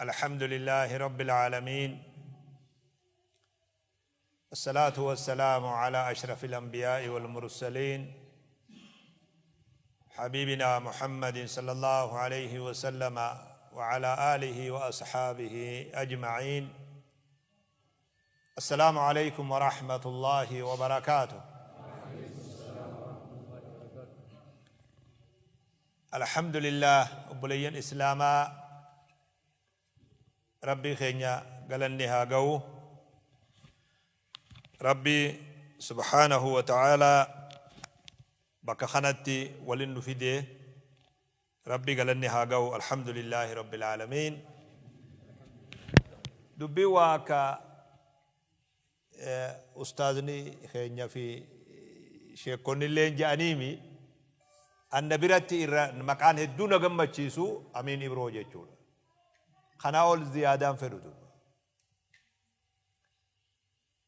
الحمد لله رب العالمين، الصلاة والسلام على أشرف الأنبياء والمرسلين، حبيبنا محمد صلى الله عليه وسلم وعلى آله وأصحابه أجمعين. السلام عليكم ورحمة الله وبركاته. الحمد لله، obboleeyyan islaamaa، Rabbii keenya galanni haa ga'u. Rabbii subhaanahu wa ta'aalaa bakka kanatti walin nu fide. Rabbii galanni haa ga'u. Alhamdulillaahi rabbil aalamiin. Dubbii waa akka ustaazni keenya fi sheekonni illee je'aniimi, anna biratti irra maqaan hedduu na gammachiisu Amiin Ibroo jechuudha. Kanaa ol ziyaadaan fedhu duuba.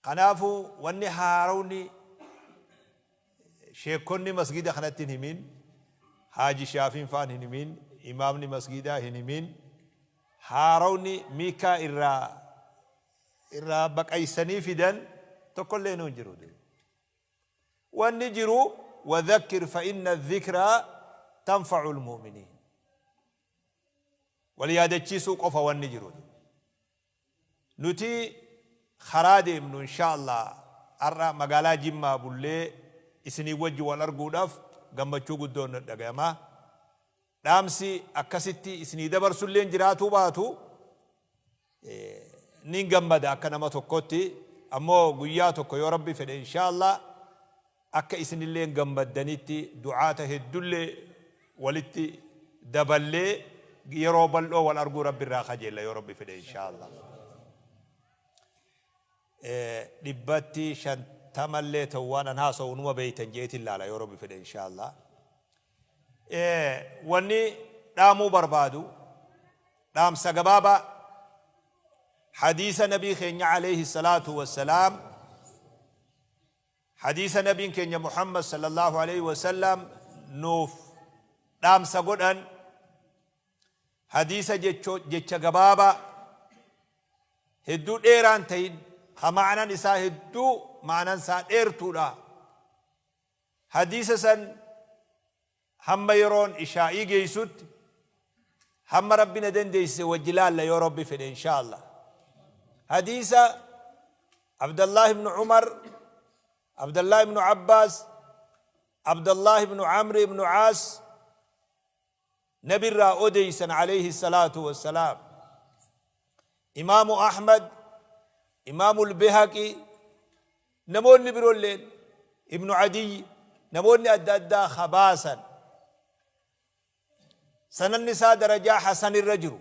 Kanaafuu wanni haarawni sheekonni masgida kanatti hin himin, Haaji Shaafiin faan hin himin, imaamni masgidaa hin himin, haarawni miikaa irraa baqaysanii fidan tokkollee hin jiru. Wanni jiru وذكر فإن الذكرى تنفع المؤمنين. Wal yaadachiisuu qofa wanni jiru. Nuti karaa deemnu, insha Allah, har'a magaalaa Jimmaa bullee isinii wajji wal arguudhaaf gammachuu guddoon nu dhagayama. Dhaamsi akkasitti isinii dabarsulleen jiraatuu baatu, nin gammada akka nama tokkotti. Ammoo guyyaa tokko yoo Rabbi fedhe, insha Allah, akka isinilleen gammaddanitti du'aata heddullee walitti daballee yeroo bal'oo wal arguu Rabbi irraa kajeella, yoo Rabbi fedhe, insha Allah. 150llee ta'u waan an haasa'u numa beeytan jeetin laala, yoo Rabbi fedhe, insha Allah. Wanni dhaamuu barbaadu dhaamsa gabaabaa, hadiisa nabii keenya alayhi salaatu wassalaam, hadiisa nabiin keenya Muhammad sallallahu alayhi wasallam nuuf dhaamsa godhan, hadiisa jecha gabaabaa hedduu dheeraan ta'in, ka ma'anan isaa hedduu ma'anan isaa dheertuudha. Hadiisa san hamma yeroon ishaa'ii geessutti, hamma Rabbi na dandeessise wajji laalla, yoo Rabbi fedhe, insha Allah. Hadiisa Abdallah ibnu Umar, Abdallah ibnu Abbaas, Abdallah ibnu Amr ibnu Caas nabirraa odeysan alayhi salaatu wassalaam, Imaamu Ahmad, Imaamu Albihaqi, namoonni biroolleen, Ibnu Adiy, namoonni adda addaa habaasan, sananni isaa darajaa hasan irra jiru.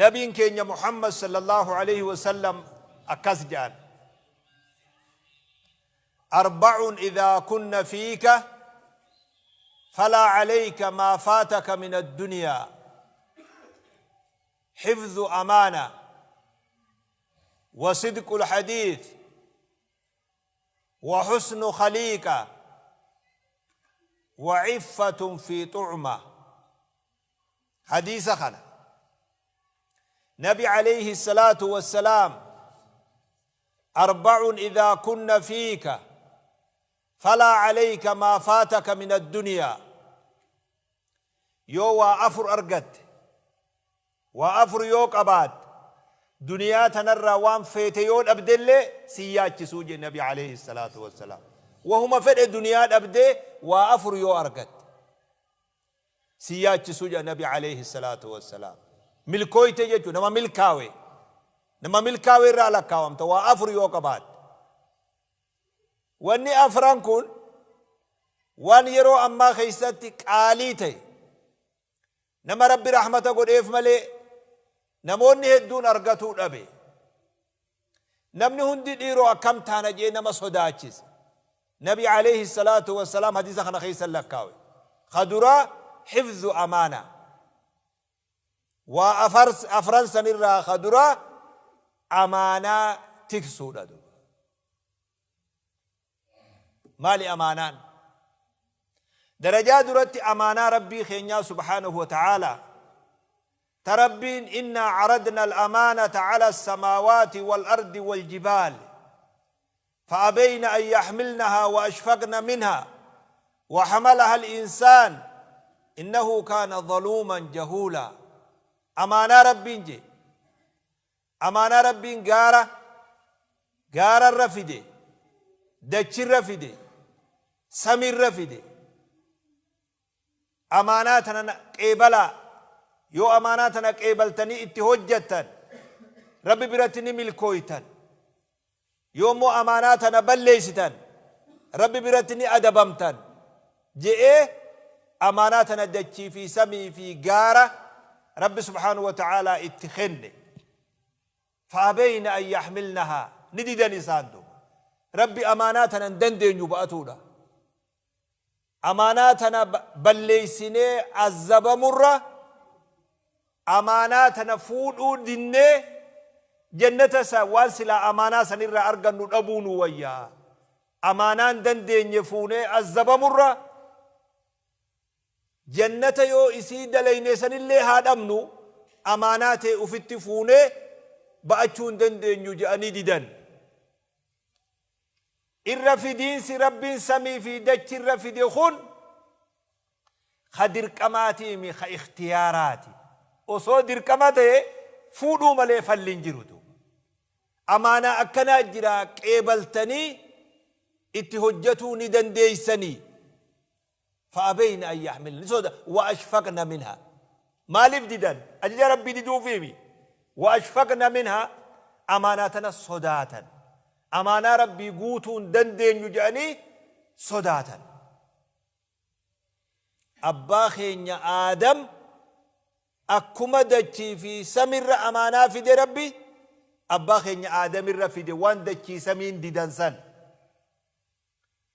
Nabiin keenya Muhammad sallallahu alayhi wasallam akkas jedhan: أربع إذا كن فيك فلا عليك ما فاتك من الدنيا: حفظ أمانة، وصدق الحديث، وحسن خليقة، وعفة في طعمة. حديث خنا نبي عليه الصلاة والسلام: أربع إذا كن فيك فلا عليك ما فاتك من الدنيا. Yoo waa afur argatte, waa afur yoo qabaatte, duniyaa tanarraa waan feete yoo dhabdellee si yaachisuu je nabi alayhi salaatu wassalaam. Wahuma fedhe duniyaa dhabdee waa afur yoo argatte si yaachisuu je nabi alayhi salaatu wassalaam. Milkooyte jechuu, nama milkaawe, nama milkaawe irraa lakkaawamta waa afur yoo qabaatte. Wanni afran kun waan yeroo ammaa keessatti qaalii ta'e, nama Rabbi rahmata godheef malee namoonni hedduun argatuu dhabe. Namni hundi dhiiroo akkam taana jee nama sodaachise. Nabi alayhi salaatu wassalaam hadiisa kana keessa lakkaawe. Ka duraa حفظ أمانة. Waa afran sanirraa ka duraa amaanaa tiksuudha duba. Maali amaanaan? Darajaa duratti amaanaa Rabbii keenyaa subhaanahu wa ta'aalaa. Ta Rabbiin innaa caradna al-amaanata cala as-samaawaati wal-ardi wal-jibaal fa'abayna an yaxmilnahaa wa ashfaqna minhaa wa hamalaha al-insaan innahu kaana zaluuman jahuulaa. Amaanaa Rabbiin jee. Amaanaa Rabbiin gaara gaararra fide, dachirra fide, samiirra fide. Amaanaa tana qeebalaa. Yoo amaanaa tana qeebaltanii itti hojjattan Rabbi biratti ni milkooytan. Yoo immoo amaanaa tana balleeysitan Rabbi biratti ni adabamtan je'ee amaanaa tana dachii fi samii fi gaara Rabbi subhaanahu wa ta'aalaa itti kenne. Fa'abayna an yaxmilnahaa ni didan isaan duuba. Rabbi amaanaa tana hin dandeenyu ba'atuudha. Amaanaa tana balleeysinee azzabamurra amaanaa tana fuudhuu dinnee jannata sa waan silaa amaanaa sanirraa argannu dhabuu nuu wayya. Amaanaa hin dandeenye fuunee azzabamurra jannata yoo isii dalayne sanillee haa dhabnu amaanaa tee ufitti fuunee ba'achuu hin dandeenyu je'anii didan. Irra fidiinsi Rabbiin samii fi dachi irra fide kun ka dirqamaatiimi ka ikhtiyaaraati. Osoo dirqama ta'e fuudhuu malee falli hin jiru duuba. Amaanaa akkanaa jira qeebaltanii itti hojjatuu ni dandeeysanii. Fa'abayna an yaxmilna ni soda wa ashfaqna minha maaliif didan ajaja Rabbii diduufiimi wa ashfaqna minha amaanaa tana sodaatan amaanaa Rabbii guutuu hin dandeenyu jedhanii sodaatan. Abbaa keenya Aadam akkuma dachii fi samirra amaanaa fide Rabbi abbaa keenya Aadamirra fide waan dachii samiin didan san.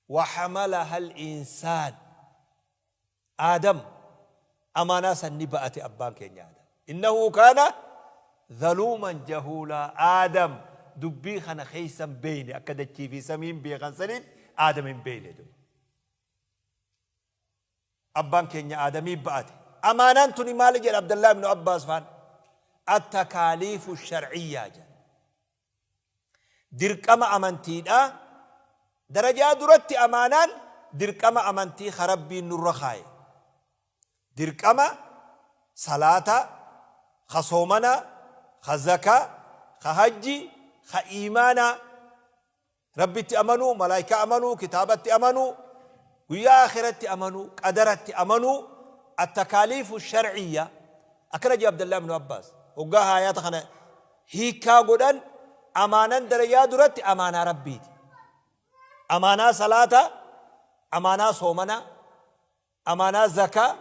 Wa hamalaha al-insaan. Aadam amaanaa san ni ba'ate abbaan keenya Aadam. Innahu kaana zaluuman jahuulaa. Aadam dubbii kana keessa hin beeyne akka dachii fi samiin beekan sanitti Aadam hin beeyne duuba. Abbaan keenya Aadamii ba'ate. Amaanaan tuni maali jedha Abdallah ibnu Abbaas faan? At-takaaliifu shar'iyyaa jedha. Dirqama amantiidha. Darajaa duratti amaanaan dirqama amantii ka Rabbiin nurra kaaye. Dirqama salaataa, ka soomanaa, ka zakaa, ka hajjii, ka iimaanaa. Rabbitti amanuu, malaaykaa amanuu, kitaabatti amanuu, guyyaa aakhiratti amanuu, qadaratti amanuu, attakaaliifu shar'iyya. Akkana jee Abdallah ibnu Abbaas. Hoggaa haayaata kana hiikkaa godhan amaanan darajaa duratti amaanaa Rabbiiti. Amaanaa salaataa, amaanaa soomanaa, amaanaa zakaa,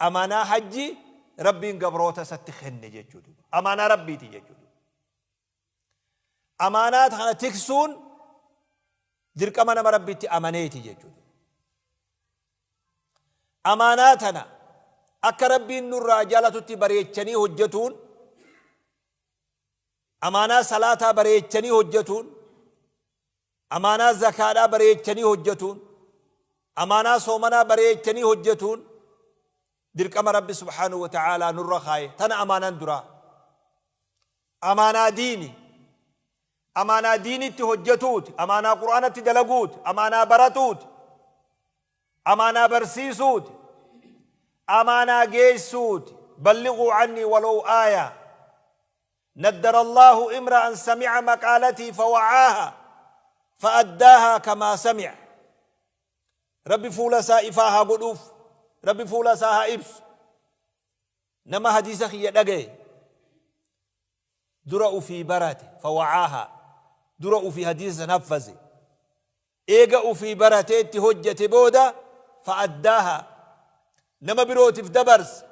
amaanaa hajjii Rabbiin gabroota isatti kenne jechuudha. Amaanaa Rabbiiti jechuudha. Amaanaa kana tiksuun dirqama nama Rabbitti amaneeti jechuudha. Amaanaa tana akka Rabbiin nurraa jaalatutti bareechanii hojjetuun, amaanaa salaataa bareechanii hojjetuun, amaanaa zakaadhaa bareechanii hojjetuun, amaanaa soomanaa bareechanii hojjetuun dirqama Rabbi subhaanahu wa ta'aalaa nurra kaaye. Tana amaanaan duraa. Amaanaa diini. Amaanaa diinitti hojjetuuti. Amaanaa Qur'aanatti dalaguuti. Amaanaa baratuuti. Amaanaa barsiisuuti. Amaanaa geessuuti. Ballighuu cannii walow aayaa. Naddara Allaahu imra'an sami'a maqaalatii fawa'aaha fa'addaahaa kamaa sami'a. Rabbi fuula isaa ifaa haa godhuuf. Rabbi fuula isaa haa ibsu. Nama hadiisa kiyya dhagaye dura ufii barate fawa'aahaa dura ufii hadiisa san haffaze eega ufii baratee itti hojjate booda fa'addaahaa nama birootif dabarse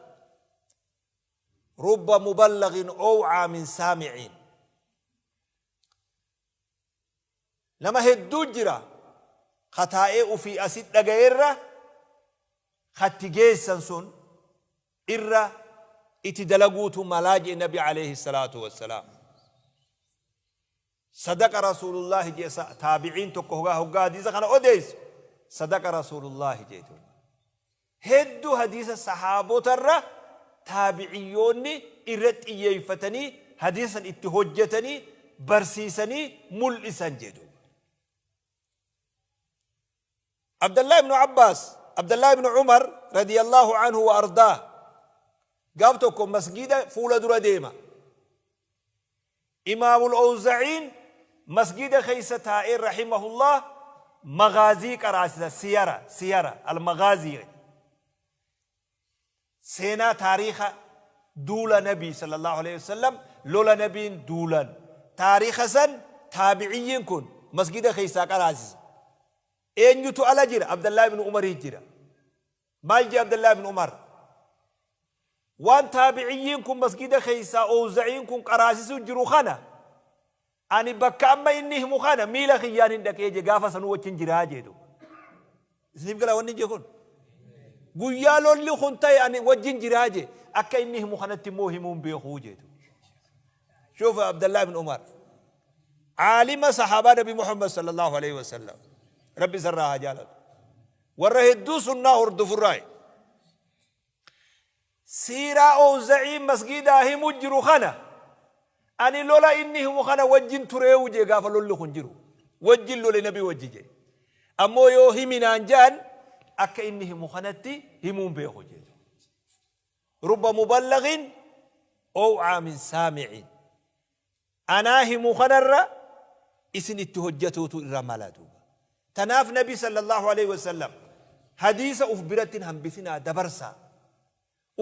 rubba muballaghin ow'aa min saamiciin Nama hedduu jira ka taa'ee ufii asi dhagayerra ka itti geessan sun irra iti dalaguutu malaa je'e nabi alayhi salaatu wassalaam. Sadaqa rasuulullaahi je'e taabiciin tokko hoggaa hadiisa kana odeessu sadaqa rasuulullaahi je'e duuba. Hedduu hadiisa sahaabotarra taabiciyyoonni irra xiyyeeffatanii hadiisa san itti hojjatanii barsiisanii mul'isan jee duuba. Abdallah ibnu Abbaas, Abdallah ibnu Umar radiyallahu anhu wa ardaah gaaf tokko masgiida fuula dura deema. Imaamul Owza'iin masgiida keessa taa'ee rahimahullah maghaazii qaraasisa siyara siyara al-maghaazii Seenaa taariikha duula Nabii sallallaahu aleyhi wasallam lola Nabiin duulan taariikha san taabiciyyiin kun masgida keessaa qaraasisa. Eenyutu ala jira? Abdallaah ibnu Umarii jira. Maal jee Abdallaah ibnu Umar? Waan taabiciyyiin kun masgida keessaa Owza'iin kun qaraasisuu jiru kana ani bakka amma inni himu kana miila kiyyaan hin dhaqee je gaafa sanuu wajjin jiraa jee duuba. Isiniif galaa wanni je kun? Guyyaa lolli kun ta'e ani wajjin jiraa je akka inni himu kanatti immoo himuu hin beekuu jee duuba. Shuuf Abdallah ibn Umar. Aalima sahaabaa Nabi Muhammad sallallahu alaihi wasallam. Rabbi isarraa haa jaalatu. Warra hedduu sunnaa hordofurraayi. Siiraa Owza'iin masgiidaa himu jiru kana ani lola inni himu kana wajjin tureewu jee gaafa lolli kun jiru wajjin lole nabi wajji jee ammoo yoo himi naan ja'an akka inni himu kanatti himuun beeku jee rubba muballaghin ow'aa min saami'in anaa himu kanarra isin itti hojjatuutu irra mala duuba tanaaf nabi sallallahu alaihi wasallam hadiisa uf biratti hin hambisinaa dabarsaa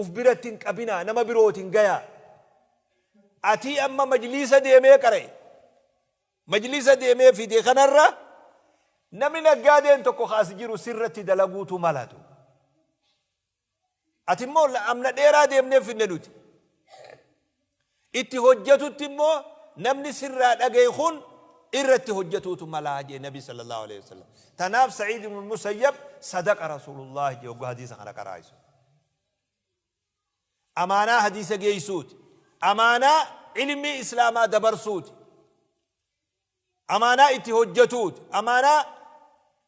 uf biratti hin qabinaa nama birootin gayaa atii amma majliisa deemee qara'e majliisa deemee fide kanarra namni naggaadeen tokko ka as jiru sirratti dalaguutu mala duuba Ati immoo amna dheeraa deemnee finne nuti. Itti hojjatutti immoo namni sirraa dhagaye kun irratti hojjatuutu malaa jee Nabi sallallahu alaihi wasallam. Tanaaf Sa'iid ibn Musayyab sadaqa Rasuulullah jee hoggaa hadiisa kana qaraa'isu. Amaanaa hadiisa geessuuti. Amaanaa ilmii Islaamaa dabarsuuti. Amaanaa itti hojjatuuti. Amaanaa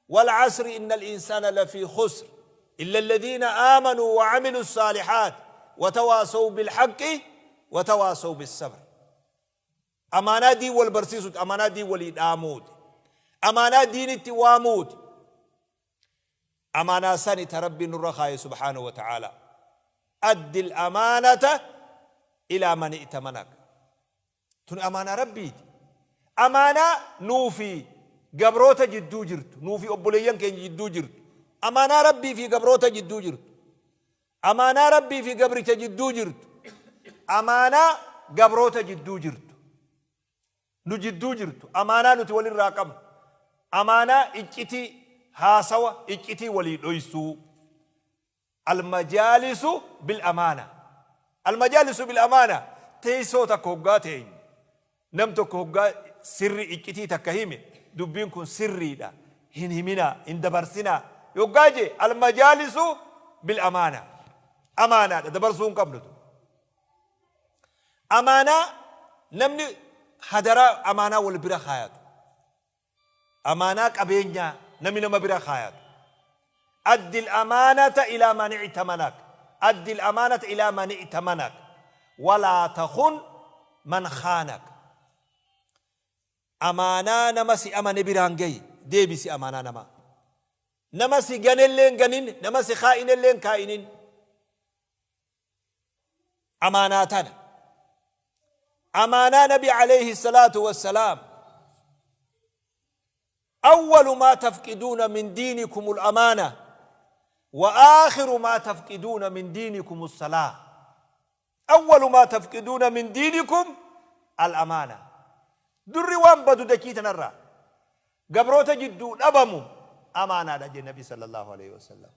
wal asri innal insaana lafii khusr illa alladhiina aamanuu wa amilu saalihaat wa tawaasaw bil haqqi wa tawaasaw bis sabr. Amaanaa diin wal barsiisuuti. Amaanaa diin walii dhaamuuti. Amaanaa diinitti waamuuti. Amaanaa sani ta Rabbiin nurra kaaye subhaanahu wa ta'aalaa. Addil amaanata ilaa man i'tamanak. Tuni amaanaa Rabbiiti. Amaanaa nuu fi gabroota jidduu jirtu, nuu fi obboleeyyan keenya jidduu jirtu. Amaanaa Rabbii fi gabroota jidduu jirtu. Amaanaa Rabbii fi gabricha jidduu jirtu. Amaanaa gabroota jidduu jirtu. Nu jidduu jirtu. Amaanaa nuti walirraa qabnu. Amaanaa iccitii haasawa, iccitii walii dhoysuu. Almajaalisu bil amaana. Almajaalisu bil amaana teessoo takka hoggaa teenyu nam tokko hoggaa sirri iccitii takka hime dubbiin kun sirriidha hin himinaa hin dabarsinaa yoggaa jee almajaalisu bil amaana amaanaadha dabarsuu hin qabnu amaanaa namni hadaraa amaanaa wal bira kaayatu Amaanaa qabeenyaa namni nama bira kaayatu. Addi al-amaanata ilaa man i'tamanak. Addi al-amaanata ilaa man i'tamanak. Walaa takhun man khaanak. Amaanaa nama si amane biraan gahi. Deebisi amaanaa namaa. Nama si ganellee hin ganin, nama si kaa'inellee hin kaa'inin. Amaanaa tana. Amaanaa Nabi alayhi salaatu wassalaam. Awwalu maa tafqiduuna min diinikumul amaana wa aakhiru maa tafqiduuna min diinikumus salaa. Awwalu maa tafqiduuna min diinikum al amaana. Durri waan badu dachii tanarraa gabroota jidduu dhabamu amaanaadha jee Nabi sallallahu alayhi wasallam.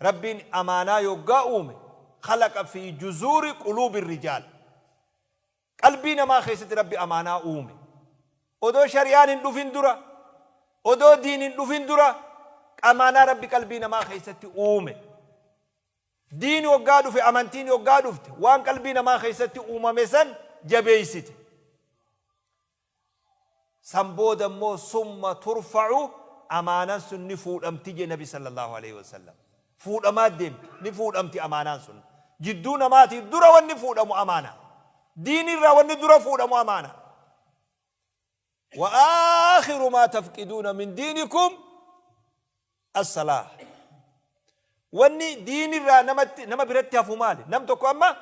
Rabbiin amaanaa yoggaa uume khalaqa fi juzuuri quluubi rijaal. Qalbii namaa keessatti Rabbi amaanaa uume. Odoo shari'aan hin dhufin dura, odoo diin hin dhufin dura amaanaa Rabbi qalbii namaa keessatti uume. Diin yoggaa dhufe, amantiin yoggaa dhufte waan qalbii namaa keessatti uumame san jabeessite. San booda immoo summa turfa'u amaanan sun ni fuudhamti jee nabi sallallahu aleyhi wasallam. Fuudhamaa deemti, ni fuudhamti amaanaan sun. Jidduu namaatii dura wanni fuudhamu amaana. Diinirraa wanni dura fuudhamu amaana. Wa aakhiru maa tafqiduuna min diinikum as-salaah. Wanni diinirraa namatti nama biratti hafu maali? Nam tokko amma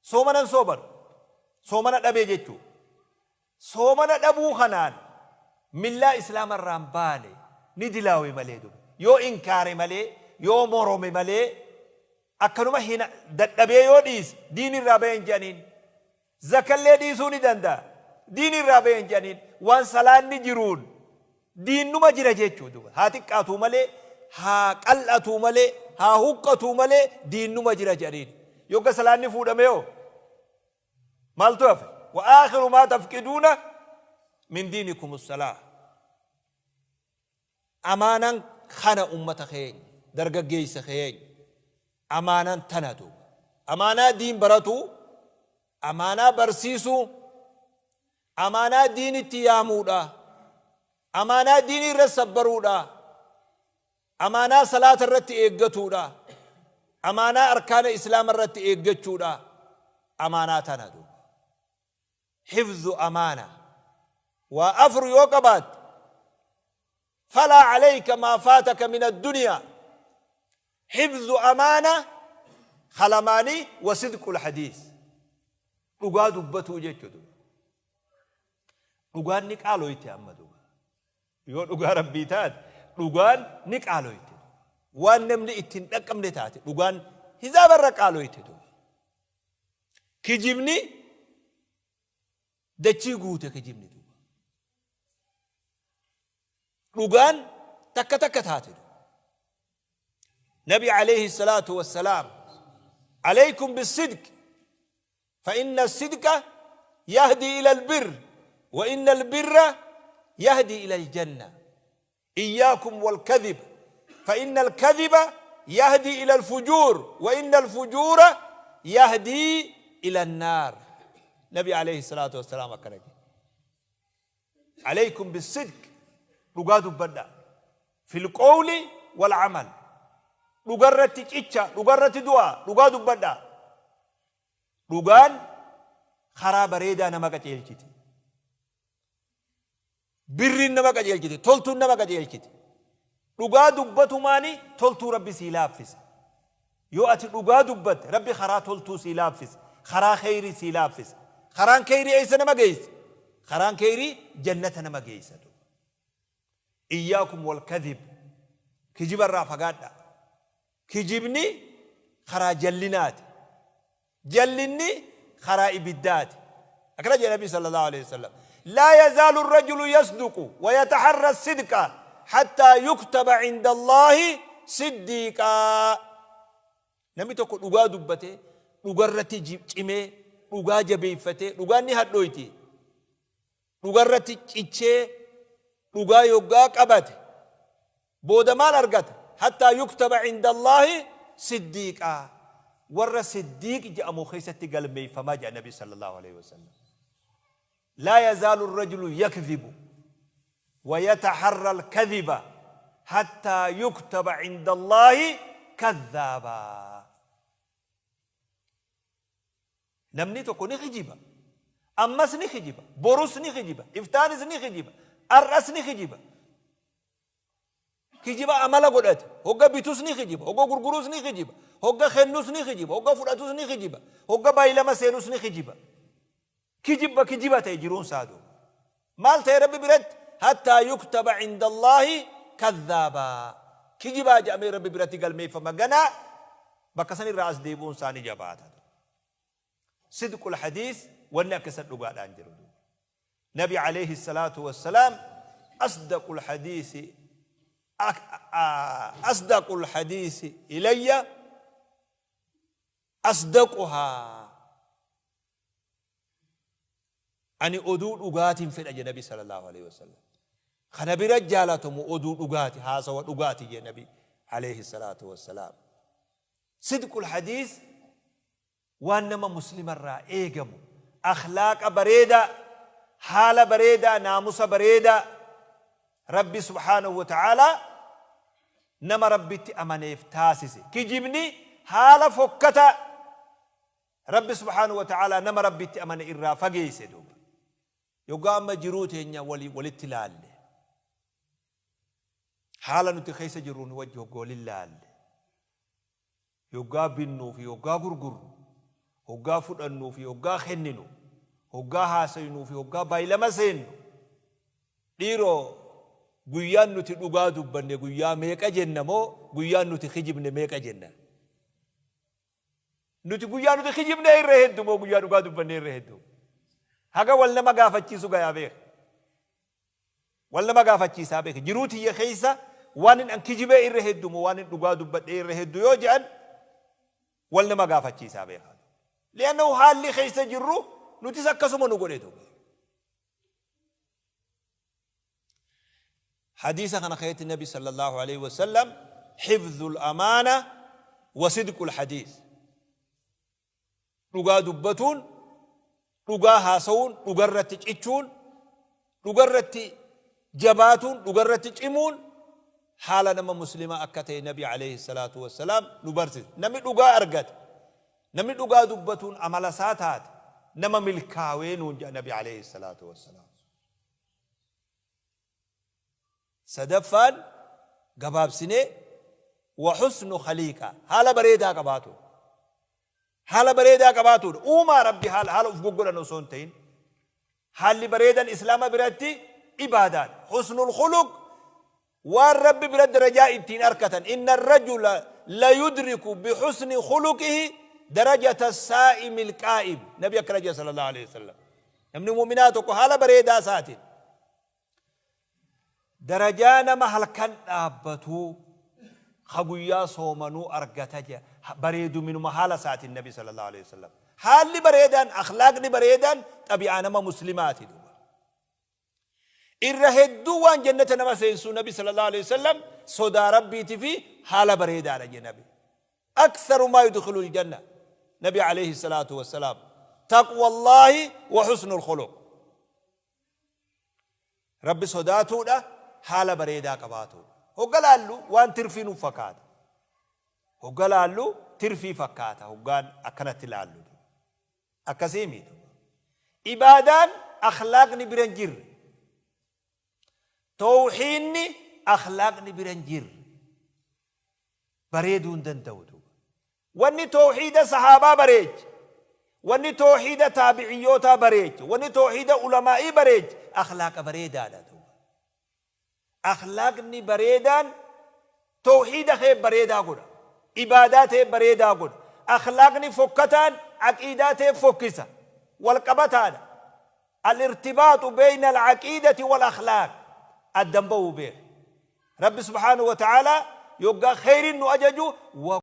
soomana hin soomanu. Soomana dhabee jechuu. Soomana dhabuu kanaan millaa Islaama irraa hin baane ni dilaawe malee duba. Yoo inkaare malee, yoo morome malee akkanuma hin dadhabee yoo dhiise diin irraa bahe hin jedhaniin. Zakallee dhiisuu ni danda'a. Diin irraa bahe hin jedhaniin. Waan salaanni jiruun diinnuma jira jechuu duba. Haa xiqqaatuu malee, haa qal'atuu malee, haa huqqatuu malee diinnuma jira jedhaniin. Yogga salaanni fuudhame hoo? Maaltu hafe? Wa aakhiru maa tafqiduuna min diinikum as-salaah. Amaanan kana ummata keenya, dargaggeessa keenya, amaanan tana duuba. Amaanaa diin baratuu, amaanaa barsiisuu, amaanaa diinitti yaamuudha, amaanaa diinii irra sabbaruudha, Amaanaa salaata irratti eeggatuudha. Amaanaa arkaana islaama irratti eeggachuudha. Amaanaa tana duuba. Hifzu amaana. Waa afur yoo qabaatte falaa alayka maa faataka min addunyaa. Hifzu amaana kalamaanii wa sidqul hadiis. Dhugaa dubbatuu jechuudha. Dhugaan ni qaaloyte amma duuba. Yoo dhugaa Rabbii taate dhugaan ni qaaloyte. Waan namni itti hin dhaqqabne taate dhugaan hizaaba irra qaaloyte duuba. Kijibni dachii guute kijibni duuba. Dhugaan takka takka taate duuba. Nabi alayhi salaatu wassalaam alaykum bisidq فإن الصدق يهدي إلى البر وإن البر يهدي إلى الجنة إياكم والكذب فإن الكذب يهدي إلى الفجور وإن الفجور يهدي إلى النار نبي عليه الصلاة والسلام أكرم عليكم بالصدق dhugaa dubbadhaa fil qowli wal amal dhugarratti cicha dhugarratti du'a dhugaa dubbadhaa Dhugaan karaa bareedaa nama qaceelchiti. Birriin nama qajeelchiti, toltuun nama qajeelchiti. Dhugaa dubbatumaani toltuu Rabbi sii laaffisa. Yoo ati dhugaa dubbatte Rabbi karaa toltuu sii laaffisa. Karaa kheyrii sii laaffisa. Karaan kheyrii eessa nama geessa? Karaan kheyrii jannata nama geessa. Iyyaakum wal kadhib. Kijiba irraa fagaadhaa. Kijibni karaa jallinaati. Jallinni karaa ibiddaati. Akkana jedhe Nabi sallallahu alaihi wasallam. Laa yazaalu rajulu yasduqu wa yataharra sidqa hattaa yuktaba inda Allaahi siddiiqaa. Namni tokko dhugaa dubbatee, dhugarratti cimee, dhugaa jabeeffatee, dhugaan ni hadhooyti. Dhugarratti cichee dhugaa yoggaa qabate booda maal argata? Hattaa yuktaba cindallaahi siddiiqaa. Warra siddiiq je'amu keessatti galmeeyfama je'a Nabi sallallaahu aleyhi wasallam. Laa yazaalu rajulu yakdhibu wa yataharra alkadhiba hattaa yuktaba cindallaahi kadhaabaa. Namni tokko ni kijiba. Ammas ni kijiba. Borus ni kijiba. Iftaanis ni kijiba. Ar'as ni kijiba. Kijiba amala godhate. Hogga bitus ni kijiba. Hogga gurgurus ni kijiba. Hogga kennus ni kijiba. Hogga fudhatus ni kijiba. Hogga baay'ilama seenus ni kijiba. Kijibba kijiba ta'e jiruun isaa duuba. Maal ta'e Rabbi biratti? Hattaa yuktaba cindallaahi kadhaabaa. Kijibaa jedhamee Rabbi biratti galmeeffama ganaa bakka san irraa as deebi'uun isaa ni jabaata. Sidqul hadiis wanni akka isa dhugaadhaan jiru duuba. Nabi alayhi salaatu wassalaam asdaqul hadiisi asdaqul hadiisi ilayya asdaquhaa Ani oduu dhugaatiin fedha jedhe Nabi sallallahu aleyhi wasallam. Kana bira jaalatamu oduu dhugaati, haasawa dhugaati jedhe Nabi aleyhi salaatu wassalaam. Sidqul hadiis waan nama muslimarraa eegamu, akhlaaqa bareedaa, haala bareedaa, naamusa bareedaa Rabbi subhaanahu wa ta'aalaa nama Rabbitti amaneef taasise. Kijibni Haala fokkataa Rabbi subhaanahu wa ta'aalaa nama Rabbitti amane irraa fageeyse duuba. Yoggaa amma jiruu teenya wali walitti laalle, haala nuti keessa jirru nu wajji hogga walin laalle, yoggaa binnuu fi yoggaa gurgurru, hoggaa fudhannuu fi hoggaa kenninu, hoggaa haasaynuu fi hoggaa baylama seennu, dhiiroo guyyaan nuti dhugaa dubbanne guyyaa meeqa jenna moo guyyaan nuti kijibne meeqa jenna? Nuti guyyaa nuti kijibnee irra heddu moo guyyaa dhugaa dubbannee irra heddu? Haga wal nama gaafachiisu gayaa beeka. Wal nama gaafachiisaa beeka. Jiruu tiyya keessa waan hin an kijibee irra heddu moo waan hin dhugaa dubbadhee irra heddu yoo je'an wal nama gaafachiisaa beeka. Li'annahu haalli keessa jirru nutis akkasuma nu godhe duuba. Hadiisa kana keessatti Nabi sallallahu alaihi wasallam hifdhul amaana wa sidqul hadiis. Dhugaa dubbatuun, dhugaa haasawuun, dhugarratti cichuun, dhugarratti jabaatuun, dhugarratti cimuun haala nama muslimaa akka ta'e Nabi alayhi salaatu wassalaam nu barsiisa. Namni dhugaa argate, namni dhugaa dubbatuun amala isaa taate nama milkaawee nuun jedha Nabi alayhi salaatu wassalaam. Sadaffaan gabaabsinee wa husnu khaliiqa haala bareedaa qabaatu. Haala bareedaa qabaatuudha. Uumaa Rabbi haala haala uf goggodhan osoo hin ta'in. Haalli bareedan Islaama biratti ibaadaadha. Husnul khuluq waan Rabbi bira darajaa ittiin arkatan. Inna rajula la yudriku bihusni khuluqihi darajata saa'imil qaa'im. Nabi akkana jedha sallallahu alaihi wasallam. Namni mu'minaa tokko haala bareedaa isaatiin darajaa nama halkan dhaabbatuu ka guyyaa soomanuu argata jedha. Bareeduminuma haala isaatiin Nabi sallallahu alaihi wasallam. Haalli bareedaan, akhlaaqni bareedaan xabi'aa nama muslimaati duuba. Irra hedduu waan jannata nama seensuu Nabi sallallahu alaihi wasallam sodaa Rabbiiti fi haala bareedaadha jedhe Nabi. Aktharu maa yudkhilul janna Nabi alayhi salaatu wassalaam taqwallaahi wa husnul khuluq. Rabbi sodaatuudha, haala bareedaa qabaatuudha. Hogga laallu waan tirfii nuuf fakkaata. Hogga laallu tirfii fakkaata hoggaan akkanatti laallu. Akkasii miti. Ibaadaan akhlaaqni bira hin jirre. Towhiinni akhlaaqni bira hin jirre. Bareeduu hin danda'u duuba. Wanni towhiida sahaabaa bareeche, wanni towhiida taabiciyyootaa bareeche, wanni towhiida ulamaa'ii bareeche akhlaaqa bareedaadha duuba. Akhlaaqni bareedaan towhiida kee bareedaa godha. Ibaadaa tee bareedaa godha. Akhlaaqni fokkataan aqiidaa tee fokkisa. Wal qabataadha. Al-irtibaaxu beeyna al-aqiidati wal akhlaaq. Addan bahuu beeki. Rabbi subhaanahu wa ta'aalaa yoggaa kheyriin nu ajaju wa.